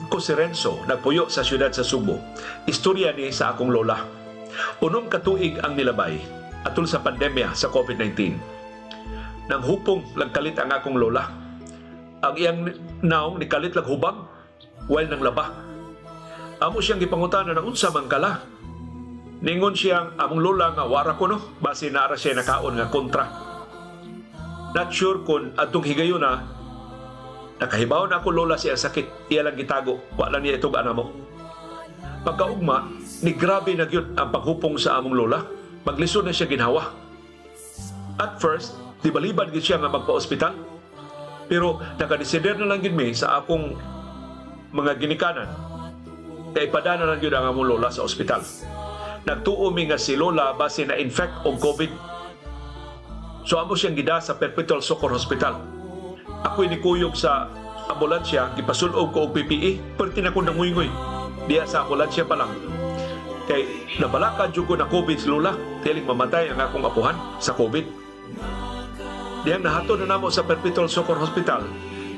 Ako si Renzo, nagpuyo sa siyudad sa Sugbo. Istorya ni sa akong lola. 6 ka tuig ang nilabay atol sa pandemya sa COVID-19. Nang hupong lagkalit ang akong lola. Ang iyang naong nikalit lag hubag while nang laba. Amo siyang gipangutana na unsa man kala. Ningon siyang among lola nga wara ko no, base naara siya nakaon nga kontra. Not sure kung adtong higayuna nakahibaw na ako lola siya sakit, iya lang gitago, wala niya itong anamo. Pagkaugma, ni grabe na gyud ang paghupong sa among lola. Maglisod na siya ginhawa. At first, di balibad gyud siya nga magpa-ospital. Pero nakadesider na lang gyud mi sa akong mga ginikanan kay ipadana lang gyud ang among lola sa ospital. Nagtuo mi nga si lola base na infect og COVID. So amo siyang gida sa Perpetual Succour Hospital. Ako'y nikuyog sa ambulansya, gipasul-ob ko og PPE, perti na ko nanguygoy. Diya sa ambulansya pa lang. Kay nabalaka jud ko na COVID si lola, tiling mamatay ang akong apuhan sa COVID. Diyang nahatod na namo sa Perpetual Succour Hospital,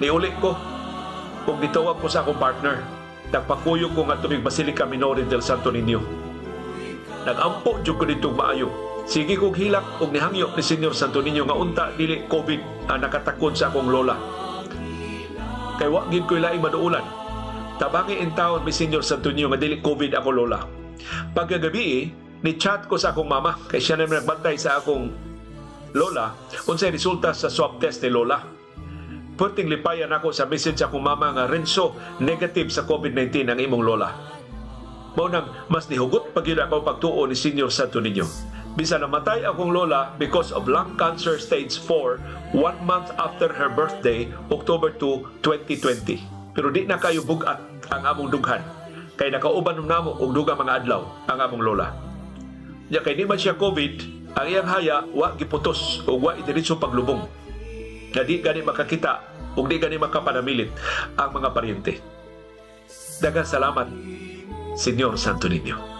niuli ko ug gitawag ko sa akong partner. Nagpakuyog ko nga tumig Basilica Minore del Santo Niño. Nagampo jud ko dito maayo. Sige kog hilak og nihangyo ni Senyor Santo Niño nga unta dili COVID ang nakatakod sa akong lola. Kay wa gid ko'y laing maduulan. Tabangi in taon mi Senyor Santo Niño nga dili COVID ako lola. Pagkagabi, ni chat ko sa akong mama kay siya naman nagbantay sa akong lola unsay resulta sa swab test ni lola. Perting lipayan ako sa message sa akong mama nga, "Renzo, negative sa COVID-19 ang imong lola." Mao nang mas nihugot pa gyud ako pagtuo ni Senyor Santo Niño. Bisan namatay akong lola because of lung cancer stage 4 one month after her birthday, October 2, 2020. Pero di na kayo bugat ang among dughan. Kay nakauban namo og dugang mga adlaw ang among lola. Nya kay di man siya COVID, ang iyang haya wa giputos ug wa idiretso paglubong. Nga di gani makakita ug di gani makapanamilit ang mga paryente. Daghang salamat, Senyor Santo Niño.